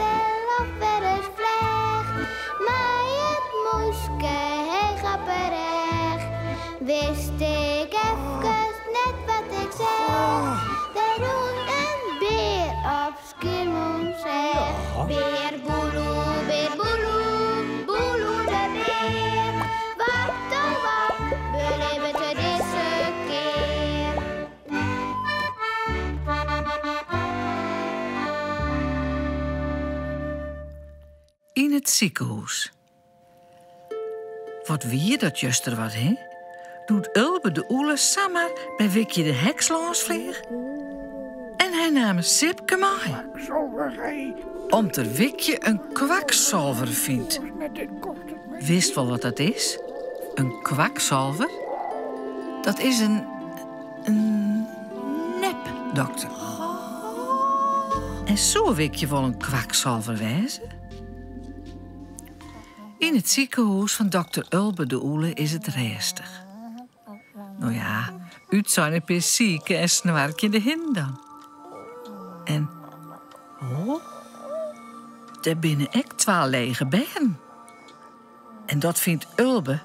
stil of wer ris flecht, mei it mûske heech op 'e rêch, wist ik efkes net wat ik seach. Der rûn in bear op Skiermûntseach. Bear Boeloe, bear Boeloe, Boeloe de bear. Wat oh wat belibbet er dizze kear? Yn it sikehûs. Wat wie dat juster wat, hè? Doe't Ulbe de ûle samar by Wikje de heks lâns fleach. En hy naam Sipke mei. Om't er Wikje in kwaksalver fynt. Witst wol wat dat is? In kwaksalver? Dat is in in nepdokter. En soe Wikje wol in kwaksalver wêze? Yn it sikehûs fan dokter Ulbe de Oele is it rêstich. No ja, útsein in pear sike en snoarkjende hinnen dan. En, oh, der binne ek twa lege bêden. En dat fynt Ulbe,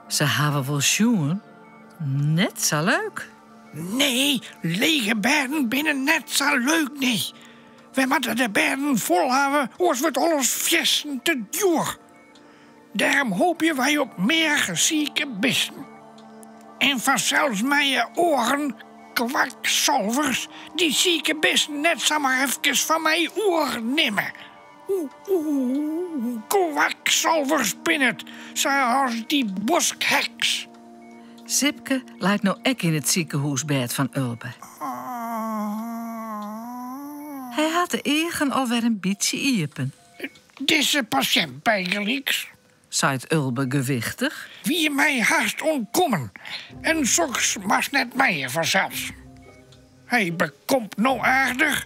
se hawwe wol sjoen, net sa leuk. Nee, lege bêden binne net sa leuk, nee. Wy moatte de bêden fol hawwe, oars wurdt alles fierstente djoer. Dêrom hoopje wy op mear sike bisten. En fansels meie oaren, kwaksalvers, dy sike bisten net samar efkes fan my oernimme. Oeh, kwaksalvers binne it, sa as dy boskheks. Sipke leit no ek yn it sikehûsbêd fan Ulbe. Hy hat de eagen alwer in bytsje iepen. Dizze pasjint bygelyks. Seit Ulbe gewichtich. Wie my hast ûntkommen en soks moatst net mije fansels. Hy bekomt no aardich.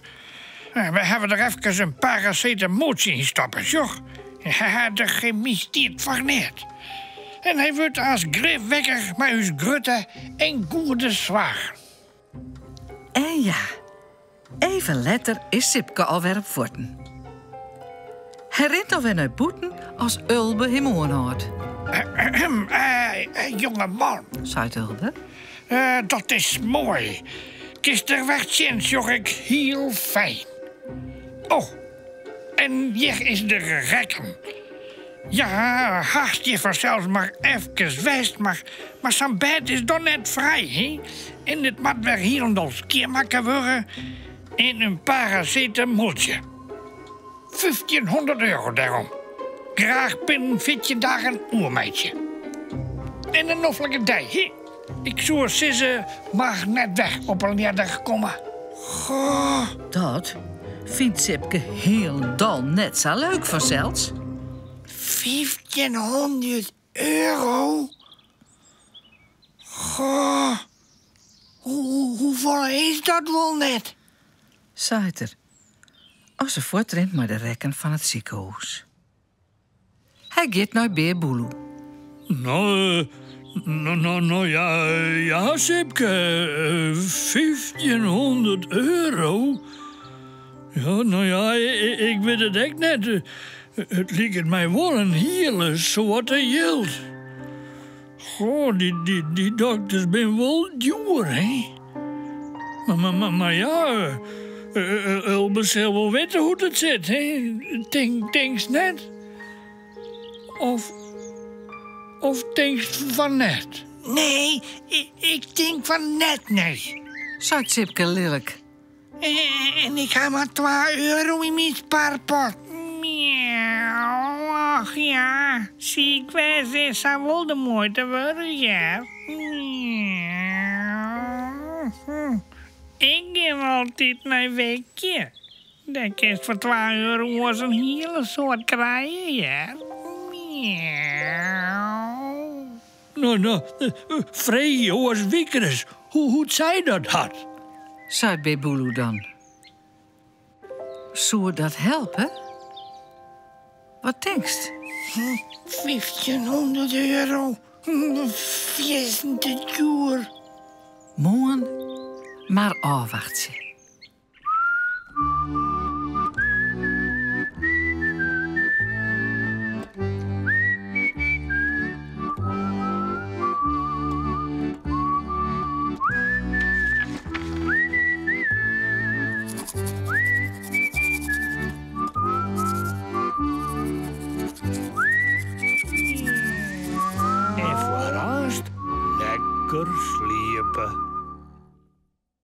Wy hawwe der efkes in parasetamoltsje yn stoppe, sjoch. Haha, de chemy stiet foar neat. En hy wurdt aanst grif wekker mei ús grutte en goede soarch. En ja, even letter is Sipke alwer op fuotten. Hy rint alwer nei bûten as Ulbe him oanhâldt. Jongeman, seit Ulbe. Dat is moai. Kinst der wer tsjin, sjoch ik hiel fijn. Oh, en hjir is de rekken. Ja, hast hjir fansels mar efkes west, mar, mar sa'n bêd is dan net frij, hè? En it moat wer hielendal skjinmakke wurde en in parasetamoltsje. Fyftjinhûndert euro dêrom. Graach binnen fjirtjin dagen oermeitsje. En in noflike dei, hè? Ik soe sizze, mar net wer op 'e ljedder komme. Goh. Dat fynt Sipke hielendal net sa leuk fansels. Fyftjinhûndert euro? Goh. Hoefolle is dat wol net? Seit er, as er fuortrint mei de rekken fan it sikehûs. Hy giet nei Bear Boeloe. No, no, no, no ja, ja, Sipke, fyftjinhûndert euro? Ja, no ja, ik wit it ek net. It liket my wol in hiele soarte jild. Goh, dy, dy, dy dokters binne wol djoer, hè? Mar, mar, mar, mar ja, Ulbe sil wol witte hoe't it sit, hè? Tink, tinkst net? Of, of tinkst fan net? Nee, ik tink fan net, nee. Seit Sipke lilk. En ik ha mar twa euro yn myn sparpot. Miauw, och ja, siik wêze is sa wol de muoite wurdich, hear. Miauw. Ik gean altyd nei Wikje. Dêr kinst foar twa euro oars in hiele soad krije, hear. Miauw. No, no, freegje oars Wikje ris hoe't sy dat hat. Seit Bear Boeloe dan. Soe dat helpe? Wat tinkst? Fyftjinhûndert euro, fierstente djoer. Moarn mar ôfwachtsje. Donker sliepe.